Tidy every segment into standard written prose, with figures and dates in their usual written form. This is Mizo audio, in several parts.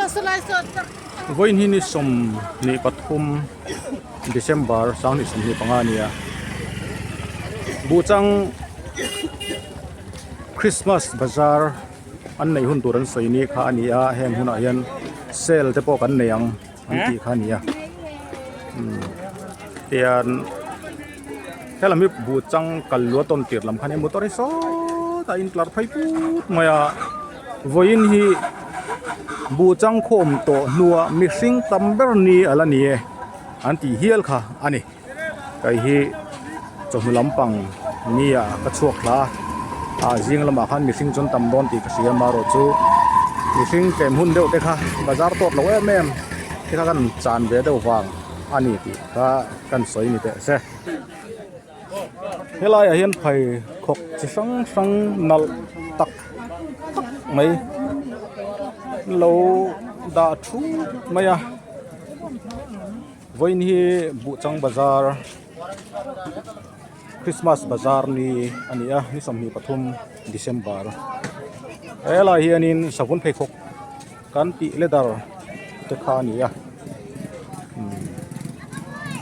Vawiin hi ni 23 December 2025 a ni a Buhchang Christmas bazar an neih hun tur an sawi ni kha a ni a heng hunah hian sale te pawh kan nei ang an tih kha a ni a tian helam hi Buhchang kal lua tawn tir lam kha a ni a motor hi sawtah a intlar phei put mai a vawiin hi Buhchang khawm tawh hnua mihring tam ber ni a la ni e an tih hial kha a ni. Kei hi chawhnu lampang nia ka chhuak thla a ah zing lamah khan mihring chu an tam dawn tih ka hria amaherawh chu mihring tlem hun deuh te kha bazar tawt lo em em te kha kan chan ve deuh vang a ni tih kha kan sawi ni teh se. Helai ah hian pheikhawk chi hrang hrang nalh tak tak mai lo dah thup mai a. Vawiin hi Buhchang bazar Christmas bazar ni a ni a ni 23 December helai hianin savun pheikhawk kan tih leather te kha a ni a umm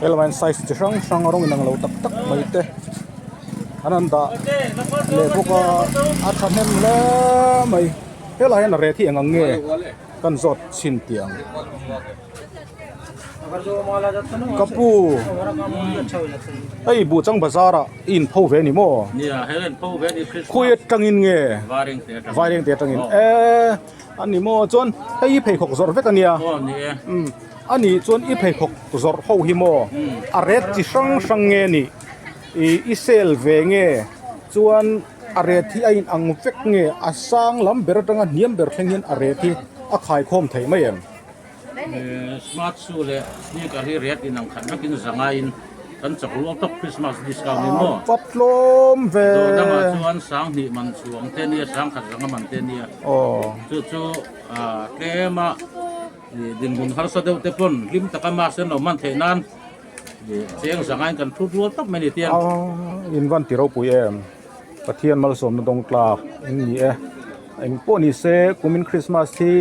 helamah hian size chi hrang hrang rawng inang lo tak tak mai te an han dah leh bawk a a thahnem hle mai helai hian a reh hi eng ang nge kan zawt chhin tih ang. Ka pu hei Buhchang bazar ah i in pho ve ni maw? Khawi atangin nge? Vairengte atangin e a ni maw chuan hei i pheikhawk zawrh vek a nia umm a nih chuan i pheikhawk zawrh ho hi maw a ret chi hrang hrang nge nih ih i sale ve nge chuan a ret hi a in ang vek nge a sang lam ber atanga hniam ber thleng hian a ret hi a khaikhawm thei mai em? Smart shoe leh sneaker hi ret in ang khat vekin zangaiin kan chak rual tawp Christmas discount in maw? Vat tlawm ve. Dawr dangah chuan sanghnih man chhuang te nia sangkhat zanga man te nia. Chu chu tlema dinhmun harsa deuh te pawn hlim taka mask an lo hman theih nan cheng zangaiin kan thut rual tawp mai ni tiang. In van ti ropui em? Pathian malsawmna dawng tlak in ni e. Engpawh ni se kumin Christmas hi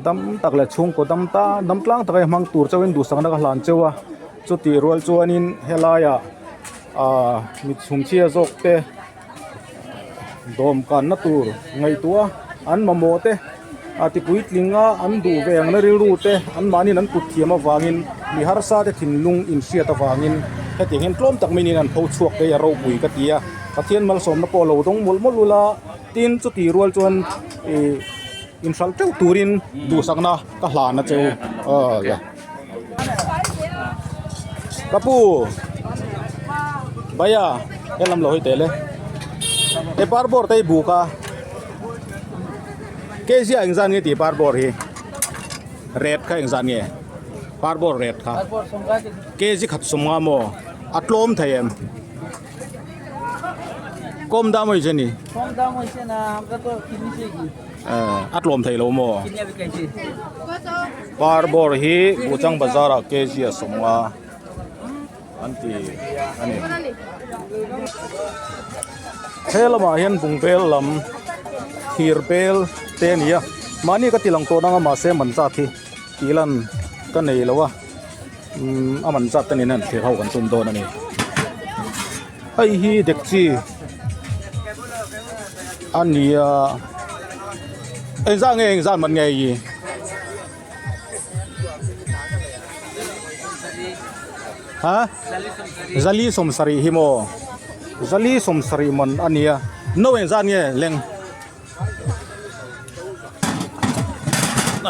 Dam tak leh chhungkaw dam ta dam tlang taka i hmang tur chauhin duhsakna ka hlan cheu a chutih rual chuanin helaiah ahh mit chhumchhia zawk te dawmkanna tur ngaihtuah a an mamawh te a ti puitling a an duh ve ang na rilru te an mahniin an kut thiam avangin mi harsa te thinlung inhriat avangin hetiang hian tlawm tak mai niin an pho chhuak te hi a ropui ka ti a Pathian malsawmna pawh lo dawng mawlh mawlh ula tin chutih rual chuan ih. Inhralh teuh turin duhsakna ka hlan a che u aw ka pu bhaiya helam lo hawi teh le he par bawr te hi buk a kg ah engzat nge tih par bawr hi rate kha engzat nge par bawr rate kha kg khat sawmnga maw a tlawm thei em. Kawm dam awih che ni? Kawm dam awih che na ka to kini che ki. Eh, a tlawm thei lo maw? Par bawr hi Buhchang bazar ah kg a 50 an ti a ni. He lamah hian bungbel lam thir bel te a ni a, mahni ka ti lang tawh nang a mahse man zat hi tih lan ka nei lo a. Umm a man zat te nen hian thlir ho kan tum dawn a ni hei hi dekchi a ni a engzah nge engzah man nge hei hi ha zali sawmsarih hi maw zali sawmsarih man a ni a no engzah nge leng.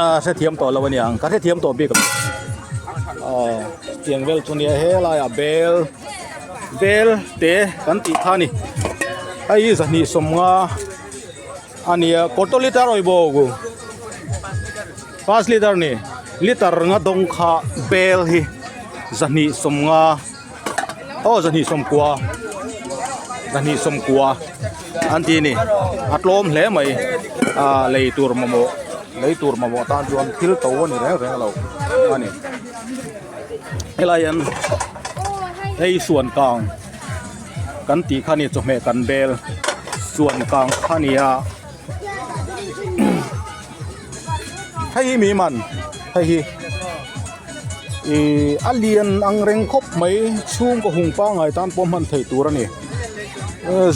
A hrethiam tawh lo a niang ka hrethiam tawh bik lo aw tiang vel chu nia helaiah bel bel te kan tih kha a ni hei hi zahnih sawmnga a nia kawtaw liter awi bawk u pass liter ni liter nga dawng kha bel hi zahnih sawmnga. Aw 290 290 an ti a ni a tlawm hle mai a lei tur mamawh lei tur mamawh tan chuan thil to a ni reng reng lo a ni helai hian hei suan kang kan tih kha a ni chawhmeh kan bel suan kang kha a ni a. Hei hi mi man hei hi ih a lian ang reng khawp mai chhungkaw hung pangai tan pawh hman theih tur a ni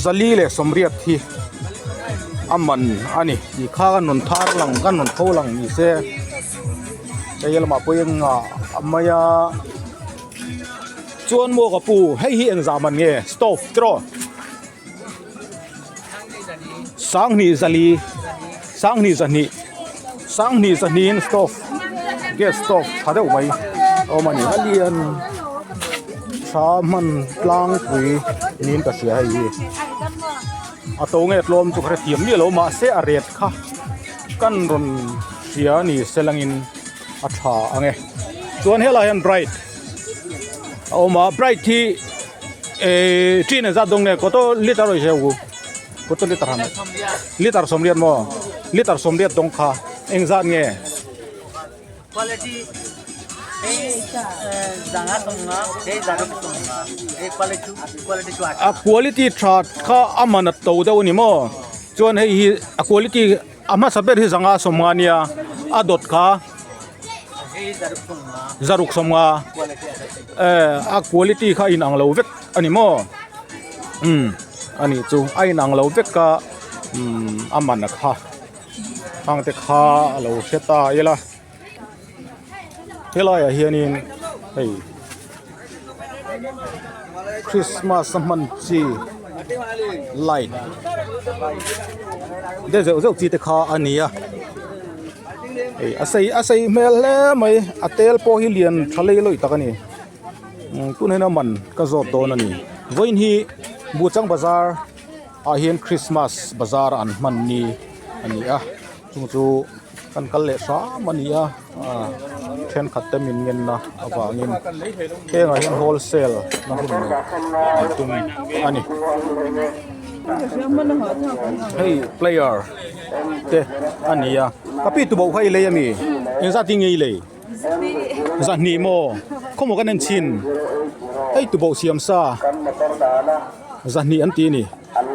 zali leh sawmriat hi a man a ni tih kha kan rawn thar lang kan rawn tho lang ni se hei lamah pawh hian ngah a mai a chuan maw ka pu hei hi engzah man nge stove tiraw. Sanghnih zali sanghnih zahnih sanghnih zahnihin stove gas stove tha deuh mai a awm a ni a lian tha hman tlangpui niin ka hria hei hi a to nge tlawm chu ka hrethiam miah lo mahse a ret kha kan rawn hria ni selangin a tha ang e chuan helaiah hian bright a awm a bright hi. Eh chin zat dawng nge koto liter rawih se u koto liter han liter sawmriat maw liter sawmriat dawng kha eng zat nge quality ei zanga sawmnga ei zaruk sawmnga ei quality quality chu a quality tha kha a man a to deuh ani maw chuan hei hi a quality a hmasa ber hi zanga sawmnga ania a dawt kha Zaruk sawmnga eh a quality kha a inang lo vek a ni maw umm a nih chu a inang lo vek a umm a man a kha hang te kha a lo hre ta ila helaiah hianin hei Christmas a hman chi light de zeuh zeuh chi te kha a ni a. Hei a sei a sei hmel hle mai a tel pawh hi lian tha lei lawih tak a ni umm tun hian a man ka zawt dawn a ni vawiin hi Buhchang bazar ah hian Christmas bazar an hman ni a ni a chung chu kan kal leh hram a ni a ah thenkhat te min ngen na avangin hengah hian wholesale na hun an tum a ni hei player. te a ni a ka pi tuboh kha i lei ami engzat hi nge i lei zahnih maw khawmaw kan en chhin hei tuboh siam sa zahnih an ti a ni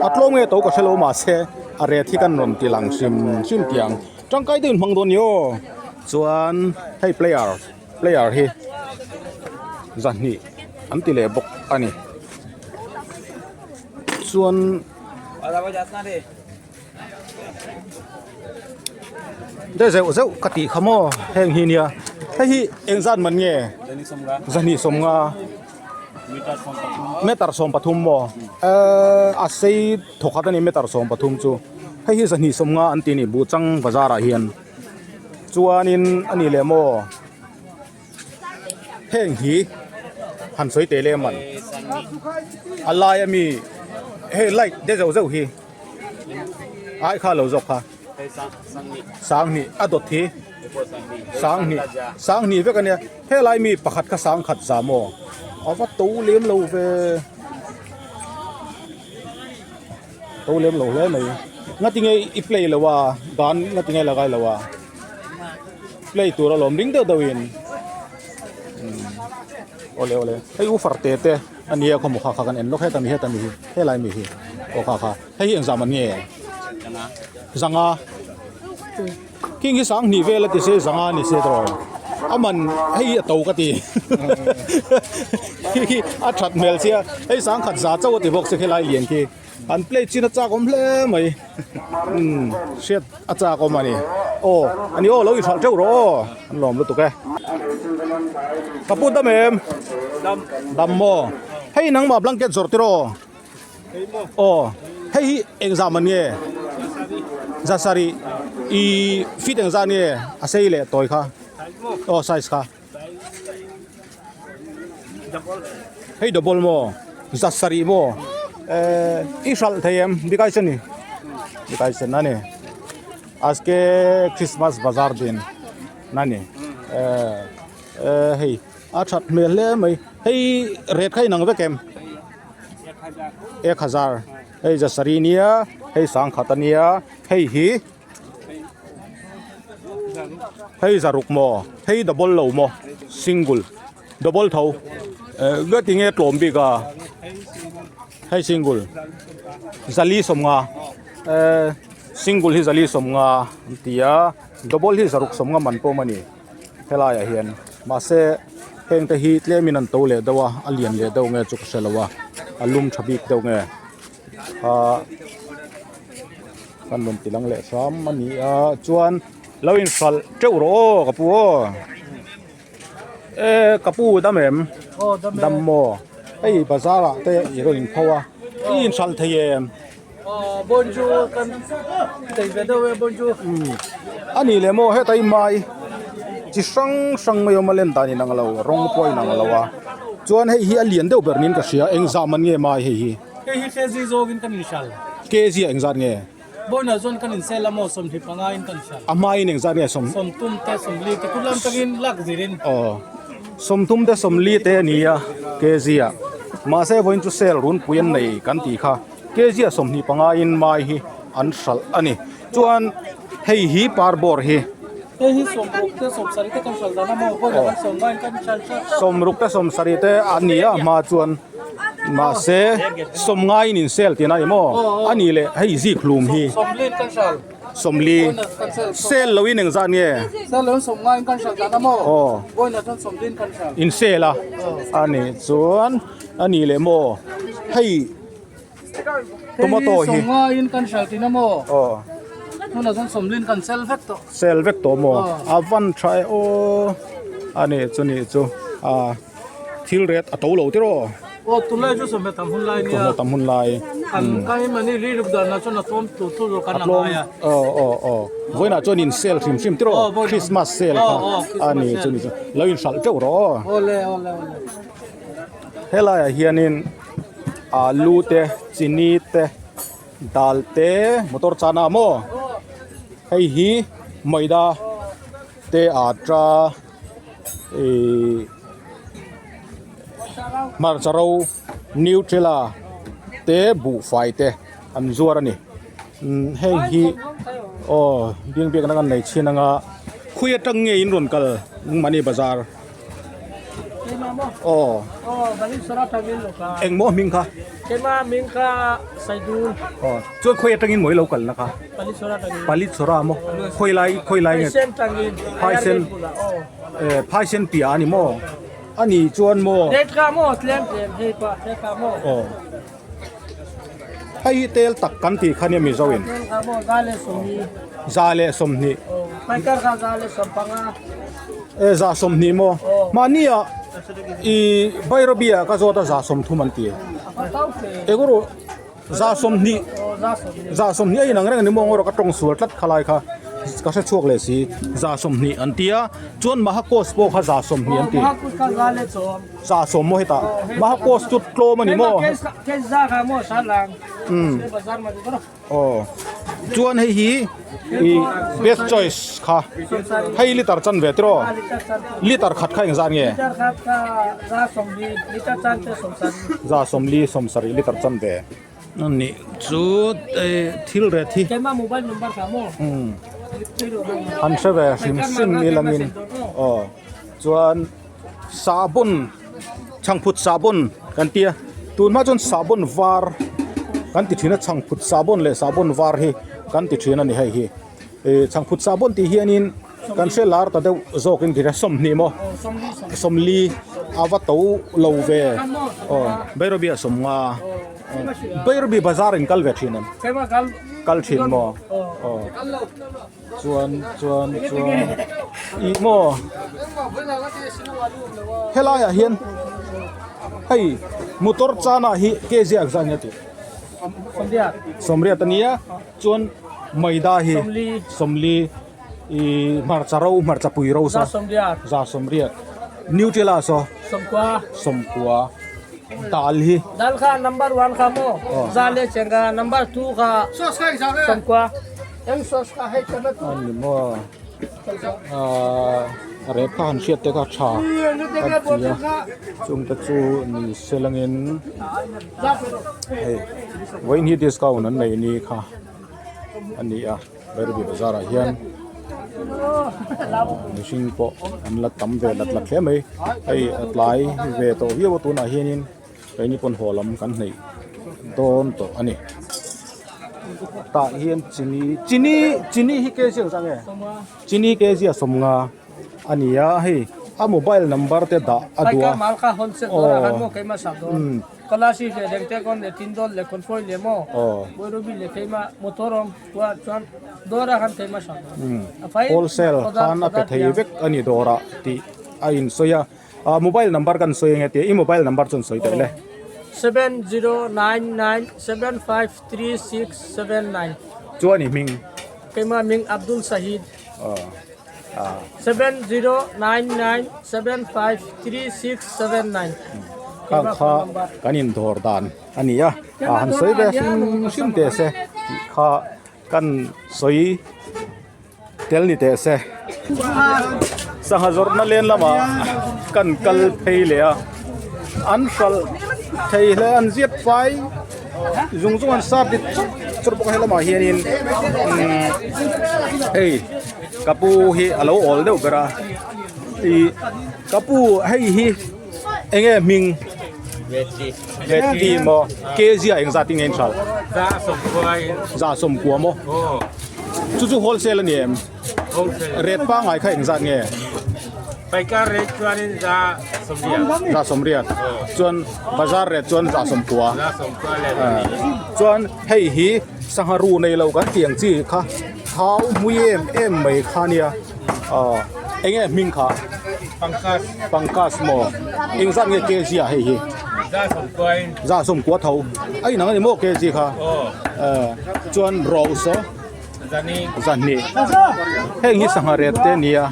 a tlawm nge to ka hrelo mahse a ret hi kan rawn ti lang hrim hrim tiang tangkai deuhin hmang dawn ni aw chuan hei player player hi zahnih an ti leh bawk a ni chuan. De zeuh zeuh ka tih kha maw heng hi nia hei hi eng zat man nge zahnih sawmnga meter 13 maw ehh a sei thawkhat a ni meter 13 chu hei hi zahnih sawmnga an ti a ni buhchang bazar ah hian chuanin a ni leh maw. Heng hi han sawi teh leh man a lai ami hei light de zeuh zeuh hi ai kha lo zawk kha sanghnih a dawt hi sanghnih sanghnih vek ania helai mi pakhat kha sangkhat za maw a va to lem lo ve to lem lo hle mai ngatinge i play lo a dan ngatinge la ngai lo a. Play tur alawm ring deuh deuhin awle awle hei u far te te a nia khawmaw kha kha kan en lawk heta mi heta mi hi helai mi hi aw kha kha hei hi engzam an nge zanga khing hi sang hnih vel a ti se zanga ni se tawh a man hei hi a to ka ti khi khi a that hmel sia hei sang khat za chauh a ti bawk se khelai lian khi. An play chin a chak awm hle mai umm hriat a chak awm a ni aw a ni aw lo inhralh teuh rawh aw an lawm lutuk e ka pu dam em dam dam maw hei nangmah blanket zawrh tiraw aw hei hi engzah man nge zasarih i fit engzah nge a sei leh tawi kha aw size kha. Hei double maw zat sarih maw eh i hralh thei em bikai sen ni bikai sen ani aske christmas bazar din nani eh eh hei a that hmel hle mai hei rate kha inang vek em ek hazar hei zat sarih nia hei sangkhat ania hei hi. Hei zaruk maw hei double lo maw single double tho eh ka ti nge tlawm bik a hei single zali sawmnga eh single hi zali sawmnga an ti a. Double hi zaruk sawmnga man pawm a ni helaiah hian mahse heng te hi tlemin an to leh deuh a a lian leh deuh nge chu ka hre lo a a lum tha bik deuh nge ahh kan rawn ti lang leh hram a ni a chuan lo inhralh teuh rawh aw ka pu aw e ka pu dam em dam maw hei bazar ah te i rawn inpho a i inhralh thei em. Bonjour kan thei ve deuh e bonjour. A nih leh maw heta i mai chi hrang hrang mai awm a len dan inang lo rawng pawh a inang lo a chuan hei hi a lian deuh ber niin ka hria engzah man nge mai hei hi. Hei hi kg zawngin kan inhral. Kg ah engzat nge? Bonah chuan kan insel a maw 25 in kan hral. A hmain engzat nge sawm? 30 te 40 te kulam tangin lak zirin. Aw 30 te 40 te a ni a kg ah mahse vawiin chu sale runpui an nei kan tih kha. Kg a 25 in mai hi an hralh a ni. Chuan hei hi par bawr hi. Hei hi sawmruk te sawmsarih te kan hralh dan a maw vawiin kan sawm ngaiin kan hralh hralh hralh. Sawmruk te sawmsarih te a ni a hma chuan mahse sawm ngaiin in sale tihna a ni maw? A nih leh hei zik hlum hi. Sawmliin kan hralh. Sawmli. Sale loin engzat nge? Sale loin sawm ngaiin kan hralh dan a maw? Vawiinah chuan sawmliin kan hralh. In sale a a nih chuan a nih leh maw hei. Tomato hi. Hei sawmngaiin kan hralh tihna maw? Aw. Tunah chuan sawmlin kan sel vek tawh. Sel vek tawh maw? A van tha e aw. A nih chu nih chu. A thil ret a to lo tiraw? Aw tunlai chu sawmhne tam hun lai nia. Sawmhne tam hun lai. Kan kai mani riluk danah chuan a tlawm tur tur kan a ngai a. Aw aw aw. Vawiinah chuan in sale hrim hrim tiraw? Christmas sale kha. A nih chu nih chu. Lo inhralh teuh rawh aw. Awle awle awle. Helaiah hianin alu te chini te dal te motor chana maw hei hi maida te atta ihh hmarcha ro nutella te buhfai te an zuar a ni heng hi aw biangbiakna kan nei chhin anga khawi atang nge in rawn kal mahni bazar. Aw. Engmaw hming kha? Aw. Chuan khawi atangin maw i lo kalna kha? Palitchhawra maw? Khawi lai khawi lai nge? Phaisen eh phaisen piah a ni maw? A nih chuan maw? Aw. Hei hi tel tak kan tih kha nia Mizo in. 120. E 120 maw? Mahni ah i Bairabi ah ka zawt a 130 an ti. Engawrh 120 120 a inang reng a ni maw engawrh ka tawng sual tlat khalai kha ka hre chhuak leh si 120 an ti a chuan Mahakos pawh kha 120 an ti. 110 maw hetah Mahakos chu tlawm a ni maw? Umm aw chuan hei hi ih best choice kha hei liter chan ve tiraw liter khat kha engzat nge 120 170 liter chan ve ani chu thil ret hi umm an hre ve hrim hrim ni langin aw chuan. Sahbawn chhangphut sahbawn kan tia tun hma chuan sahbawn var kan ti thin a chhangphut sahbawn leh sahbawn var hi kan ti thin a ni hei hi ih chhangphut sahbawn tih hianin kan hre lar ta deuh zawkin ti a sawmhnih maw sawmli a va to lo ve aw Bairawbi ah sawmnga Bairawbi bazar in kal ve thin em kal thin maw aw. Chuan chuan chuan ih maw helaiah hian hei motor chana hi kg ah zan nge tih sawmriat a nia chuan maida hi sawmli ih hmarcha ro hmarcha pui ro saw za sawmriat nutella saw sawmkua dal hi dal kha number 1 kha maw za leh chenga number 2 kha sawmkua. Ani maw ahh rep kha han hriat te kha tha ka ti a chung te chu ni se langin hei vawiin hi discount an nei ni kha a ni a Bairabi bazar ah hian mihring pawh an la tam ve lat lat hle mai hei a tlai ve tawh viau a tunah hianin keini pawn haw lam kan hneih dawn tawh a ni. Tah hian chini chini chini hi kg ang zah nge chini kg a sawmnga a ni a hei a mobile number te dah a duh a umm umm wholesale khan a pe thei vek a ni dawrah tih a insawi a. Ah mobile number kan sawi ange tia i mobile number chuan sawi teh le. 7099753679. Chuan i hming? Keimah hming Abdul Shahid. Aw ah. 7099753679. Khang kha kan indawr dan a ni a, ah han sawi ve hrim hrim teh se tih kha kan sawi. Tel ni teh se. Sangha zawrhna len lamah kan kal phei leh a, an hralh thei hle an ziat fai zung zung an sat dik chawrh chawrh bawk a helamah hianin umm hei ka pu hi a lo awl deuh ber a ih ka pu hei hi eng nge hming Veti maw kg ah engzat in nge in hralh za sawmkua maw. Chu chu wholesale a ni em? Rate pangngai kha engzat nge? Paikar rate chuanin za sawmriat. Za sawmriat. Chuan bazar rate chuan za sawmkua. Za sawmkua leh pahnih. Chuan hei hi sangha ru nei lo kan tih ang chi kha thau hmui em em mai kha nia. Aw eng nge hming kha? Pangkas. Pangkas maw? Engzat nge kg ah hei hi? Za sawmkua in. Za sawmkua tho. A inang a ni maw kg kha? Aw. Chuan rose aw. Zani. Zahnih. Heng hi sangha ret te nia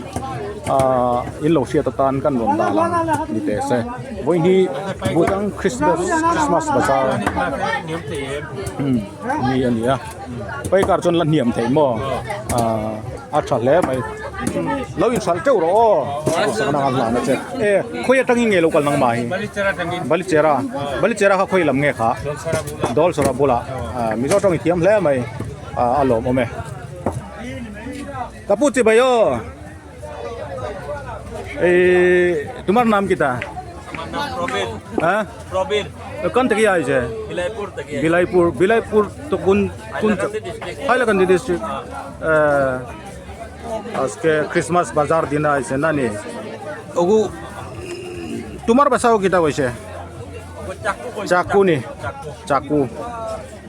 ah in lo hriat atan kan rawn dah lang ni teh se. Vawiin hi Bhutan Christmas Christmas bazar ni a ni a. Paikar chuan la hniam thei maw ah a tha hle mai. Lo inhralh teuh rawh aw. Sakna ang hlan a che. E khawi atangin nge lo kal nangmah hi? Balichera. Balichera kha khawi lam nge kha? Dawlsawra bulah. Mizo tawng i thiam hle mai. A lawm awm e. Ka pu chibai aw. Ei tumar naam kita? Probir. Ha? Probir. Kan taki ai che? Bilaipur taki. Bilaipur, Bilaipur to kun kun Hailakandi district. Eh আজকে Christmas বাজার দিন আইছে না নি ওগু তোমার বাসাও কিতা কইছে চাকু নি চাকু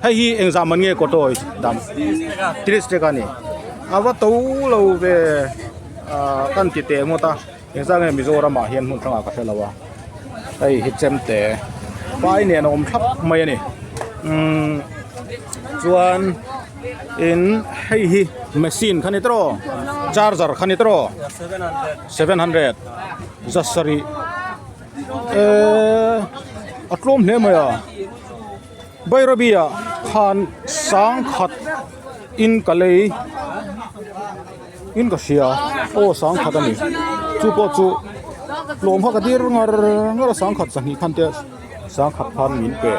hei hi eng zah man nge kaw tawi dam 30 taka ni a va to lo ve ah kan ti teh ngawt a eng zah nge Mizoram ah hian hmun hrangah ka hre lo a hei hi chem te pai nen a awm thlap mai a ni umm chuan in hei hi machine kha ni tawh charger kha ni tawh 700 zasarih eee a tlawm hle mai a. Bairabi-ah khan sangkhat in ka lei in ka hria aw sangkhat a ni chu pawh chu tlawm kha ka dir ngar ngar a sangkhat zahnih khan te sangkhat khan min pe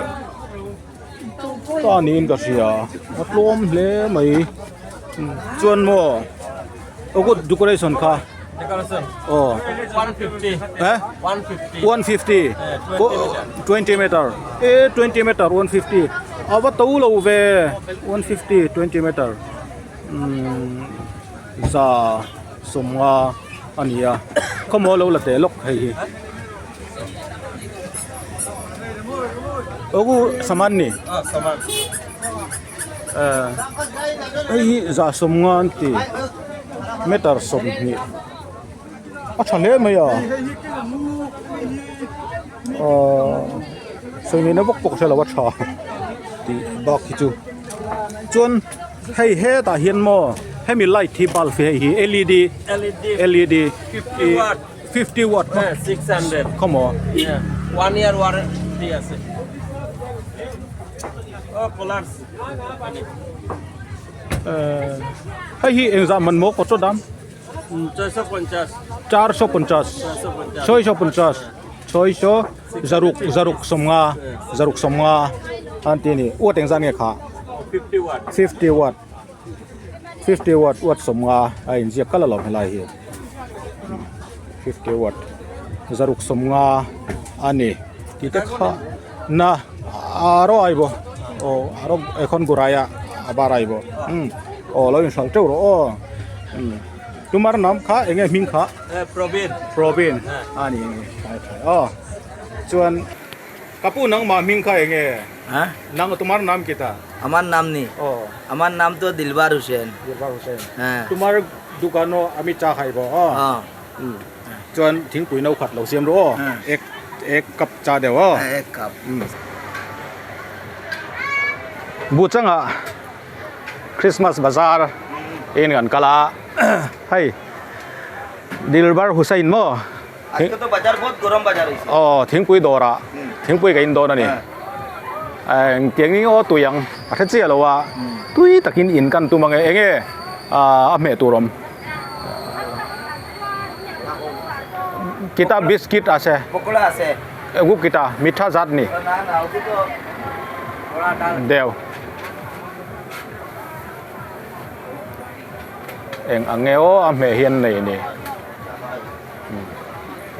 ta niin ka hria a tlawm hle mai chuan maw aw good decoration kha aw eh 150 20 meter e 20 meter 150 a va to lo ve 150 20 meter umm za sawmnga a ni a khawmaw lo la teh lawk hei hi aw saman ni eh hei hi za sawmnga an ti meter 20 a tha hle mai a ahh sawi ngaihna vak pawh ka hre lo a tha tih bak hi chu chuan hei hetah hian maw hemi light hi bulb hi hei hi L E D L E D 50 watt khawmaw hei hi engzah man maw kawt dam 450 650 6 zaruk zaruk sawmnga zaruk sawmnga an ti a ni watt engzah nge kha 50 watt 50 watt watt sawmnga a inziak kal alawm helai hi 50 watt zaruk sawmnga a ni tih te kha na aro aibo aw aro ekhon guraya. আবার আইব হুম ও lo in hralh teuh rawh aw umm tumar nam kha eng nge hming kha Probin Probin a ni thlai thlai aw chuan ka pu nangmah hming kha eng nge হ্যাঁ nang tumar nam kita আমার নাম নি ও আমার নাম তো দিলবার Hossain Dilbar Hussain হ্যাঁ tumar dukano ami cha khai bo aw হ্যাঁ chuan thingpui no khat lo siam rawh aw ek ek cup cha deuh aw এক cup bu changa Christmas bazar in kan kal a hei Dilbar Hussain maw আজকে তো বাজার বহুত গরম বাজার হইছে aw thingpui dawr ah thingpui ka in dawn a ni engtiang in aw tui ang a hre chiah lo a tui takin in kan tum ang e eng nge a hmeh tur awm kita biscuit a se pakora আছে egu kita mitha zat ni না না ওকে তো deuh eng ang nge aw a hmeh hian nei a ni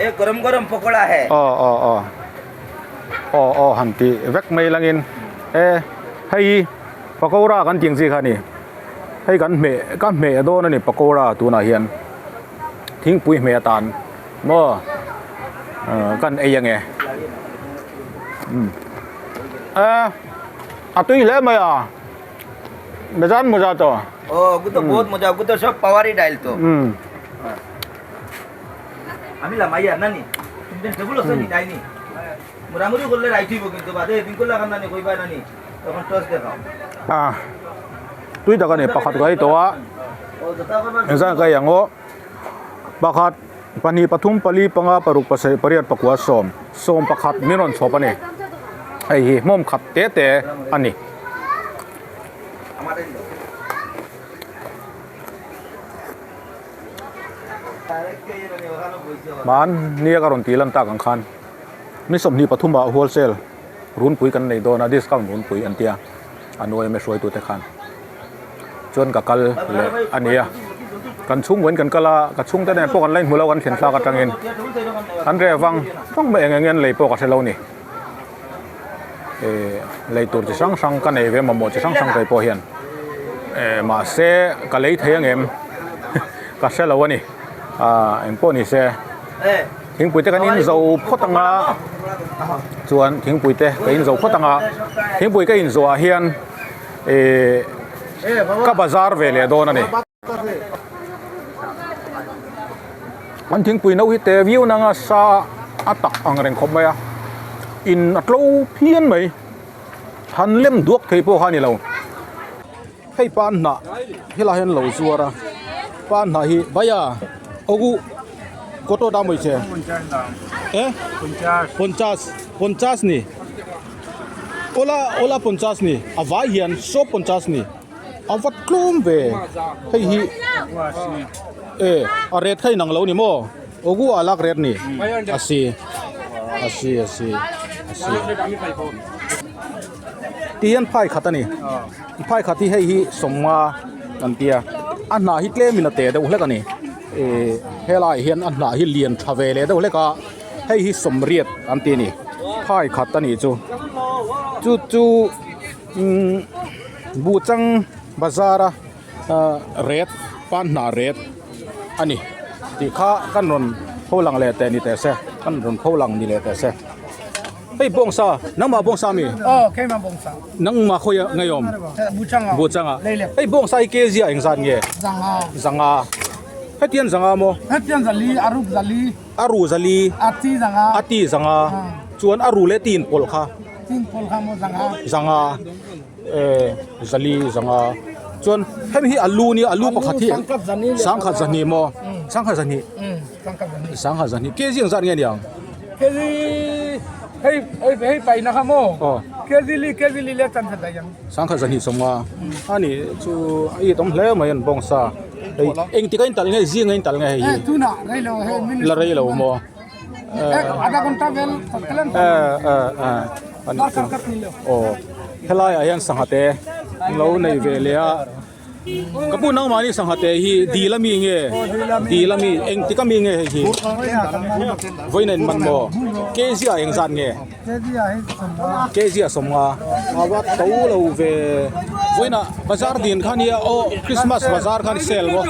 এ গরম গরম পকোড়া হে aw aw aw aw aw han tih vek mai langin e hei pakora kan tih ang chi kha a ni hei kan hmeh ka hmeh dawn a ni pakora tunah hian thingpui hmeh atan maw kan ei ange umm e a tui hle mai a bezan mawza tawh ও ওগু তো বহুত মজা ওগু তো সব পাওয়ারই ডাইল তো umm আমি লামাইয়া নানি তুমি টেবুল আছে নি ডাইনি মুরামুরি করলে রাইট হইব কিন্তু বাদে এদিন করলে এখন নানি কইবা নানি তখন টস দেখাও a tui tak a ni pakhat ka hei tawh a ও যথা করবার engzah ka ang aw pakhat pahnih pathum pali panga paruk pasarih pariat pakua sawm sawm pakhat min rawn chhawp a ni hei hi hmawm khat te te a ni. আমাদের Mahni a ka rawn tih lan tak ang khan ni 23 ah wholesale runpui kan nei dawn a discount runpui an tia a nuai emaw hruaitute khan chuan ka kal leh a ni a kan chhungkaw in kan kal a ka chhungte nen pawh kan la inhmu lo kan thlen thlak atangin an reh vang vang mai eng eng nge an lei pawh ka hre lo ni eh lei tur chi hrang hrang ka nei ve mamawh chi hrang hrang kei pawh hian eh mahse ka lei thei ang em ka hre lo a ni ah engpawh ni se thingpui te kan in zo phawt ang a chuan thingpui te ka in zo phawt ang a thingpui ka in zawh ah hian eh ka bazar ve leh dawn a ni. An thingpui no hi te viau nanga sa a tak ang reng khawp mai a in a tlo phian mai han lem duak thei pawh kha a ni lo hei pan hnah helai hian lo zuar a pan hnah hi bhaiya ogu koto dam awih che eh ponchas ponchas ni ola ola ponchas ni a vai hian saw ponchas ni. A va tlawm ve hei hi e a ret kha inang lo ni maw ogu a lak ret ni a si a si a si a si ti hian phai khat a ni phai khat hi hei hi sawmnga an tia a hnah hi tlem in a te deuh hlek a ni e helai hian a hnah hi lian tha ve leh deuh hlek a hei hi sawmriat an ti a ni phai khat a nih chu chu chu umm. Buhchang bazar a ret pan hnah ret a ni tih kha kan rawn pho lang leh teh ni teh se kan rawn pho lang ni leh teh se hei bawngsa nangmah bawngsa ami aw keimah bawngsa nangmah khawi ah ngeiawm buhchang ah buhchang ah hei bawngsa hi kg ah engzat nge zanga zanga hetian zanga maw hetian zali a ruk zali a ru zali a ti zanga a ti zanga chuan a ru leh ti inpawlh kha ti inpawlh kha maw zanga zanga Eh zali zanga chuan hemi hi alu nia alu pakhat hi sangkhat zahnih maw sangkhat zahnih sangkhat zahnih kg ang zat nge niang kg hei hei hei paina kha maw kg li kg li le chan khat ang sangkhat zahnih sawmnga ani chu a it awm hle mai an bawngsa hei engtik a intalh nge zing a intalh nge hei hi tuna rei lo hei la rei lo maw adha ghanta vel eh eh eh aw helai ah hian sangha te an lo nei ve leh a. Ka pu nangmahni sangha te hi dil ami nge dil ami engtik ami nge hei hi vawiin a inman maw kg ah engzat nge kg ah sawmnga a va to lo ve vawiin ah bazar din kha nia aw christmas bazar khan sale maw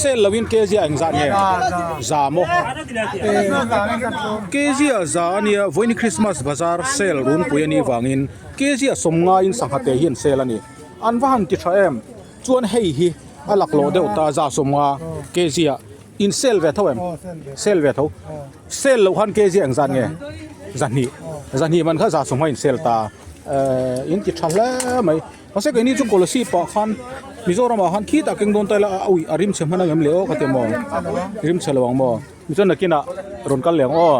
sale lovin kg ah engzat nge za maw kg ah za ania vawiin christmas bazar sale runpui anih vangin kg ah sawmnga in sangha te hi an sale ani. An va han ti tha em? Chuan hei hi a laklawh deuh ta za sawmnga kg ah in sale ve tho em? Sale ve tho. Sale loh khan kg engzat nge? Zahnih. Zahnih man kha za sawmnga in sale ta. Eh in ti tha hle mai. Mahse keini chu Kolasib ah khan Mizoram ah khan khitah keng dawn ta ila a ui a rim chhe hman ang em le aw ka ti maw? Rim chhe lo ang maw? Chuan nakinah rawn kal leh ang aw.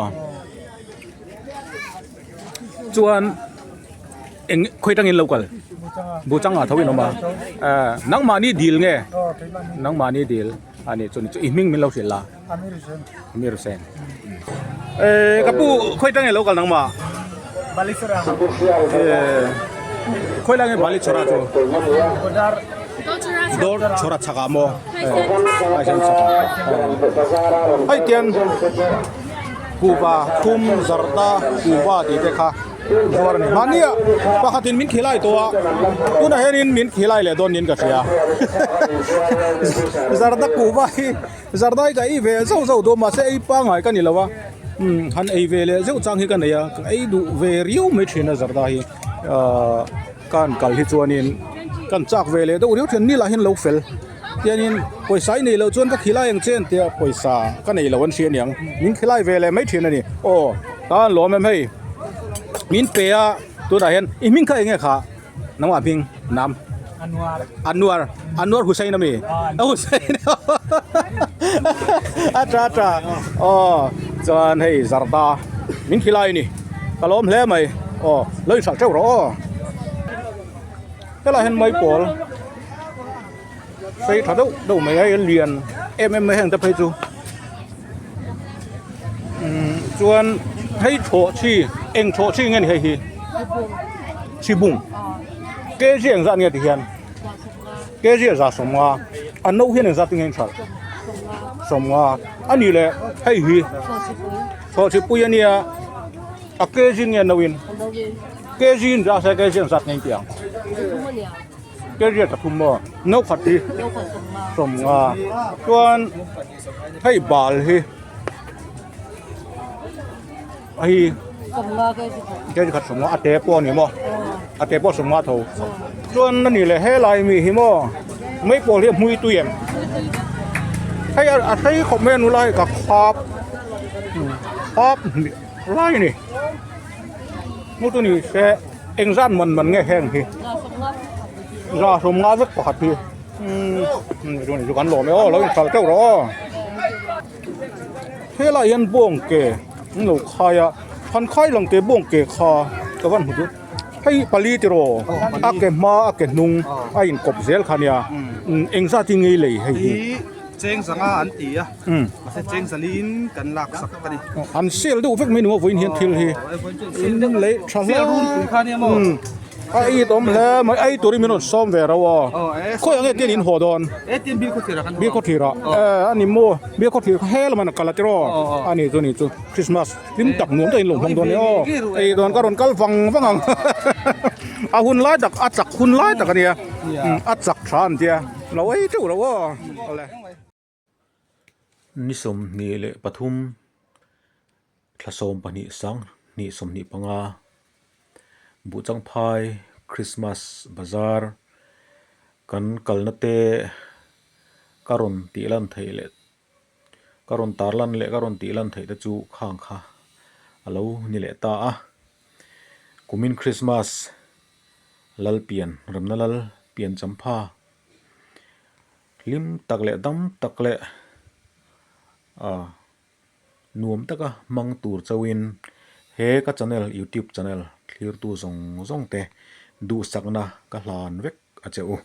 Chuan. Eng khawi tangin lo kal Buchanga tho in awm a eh nangmahni dil nge nangmahni dil a nih chu ni chu i hming min lo hrilh la Amir Hussain eh ka pu khawi tangin lo kal nangmah Balichhara eh khawi lai nge Balichhara chu Dawr chhawra chhakah maw eh hei tian kuhva thum zarda kuhva tih te kha. Zuar a ni. Mahnia pakhatin min khilai tawh a, tunah hianin min khilai leh dawn niin ka hria. Zarda kuhva hi zarda hi ka ei ve zauh zauh duh a, mahse ei pangngai ka ni lo a, umm han ei ve leh zeuh chang hi ka nei a, ka ei duh ve riau mai thin a zarda hi ahh ka han kal hi chuanin kan chak ve leh deuh riau thin, ni lah hian lo fel tianin pawisa i neih loh chuan ka khilai ang che an tia pawisa ka nei lo an hria aniang min khilai ve leh mai thin a ni aw ta an lawm em hei min pe a tunah hian i hming kha eng nge kha nangmah hming nam Anwar Anwar Hussain ami Hussain a tha tha aw chuan hei zarda min khilai a ni ka lawm hle mai aw lo inhralh teuh rawh aw helaiah hian maipawl. Sei tha deuh deuh mai a hei lian em em mai heng te phei chu umm chuan hei thlawh chi eng thlawh chi nge ni hei hi chhibung kg engzat nge ti hian kg a za sawmnga a no hian engzat nge in hralh sawmnga a nih leh hei hi thlawh chi pui a nia a kg nge a no in kg in za se kg engzat nge in tih ang. Keriat a thum maw no khat hi sawmnga chuan hei bal hi hei keri khat sawmnga a te pawh a ni maw a te pawh sawmnga tho chuan a ni leh helai mi hi maw mai pawl hi a hmui tui em hei a hrei khawp mai a nula hei ka khap khap hnih lai a ni. Hmutu ni se engzat man man nge heng hi za sawm nga vek pakhat hi umm chu ni chu kan lawm e aw lo inhralh teuh rawh aw helaiah hian bawng ke an lo khai a han khai lang teh bawng ke kha ka van hmu duh hei pali tiraw a ke hma a ke hnung a inkawp zel kha nia engzat hi ngei lei hei hi. Cheng zanga an ti a, mahse cheng zaliin kan lak sak a ni. An sel deuh vek mai ni maw vawiin hian thil hi in lei tha hle a ei awm hle mai ei turin min rawn sawm ve rauh a khawi ang nge tian in haw dawn bil khawthlir ah a ni maw bil khawthlir kha he lamah an kal a tiraw a ni chu ni chu Christmas hlim tak nuam takin lo hmang dawn a ni aw ei dawn ka rawn kal vang vang ang a hun lai tak a chak hun lai tak a nia a chak tha an tia. Lo ei teuh lo aw awle. Ni 23 thla 12 sang 25 Buhchangphai Christmas Bazar kan kalna te ka rawn tih lan theih leh ka rawn tar lan leh ka rawn tih lan theih te chu khang kha a lo ni leh ta a kumin Christmas Lalpian remna lal pian champha hlim tak leh dam tak leh ah nuam taka hmang tur chauhin he ka channel youtube channel thlirtu zawng zawng te duhsakna ka hlan vek a che u.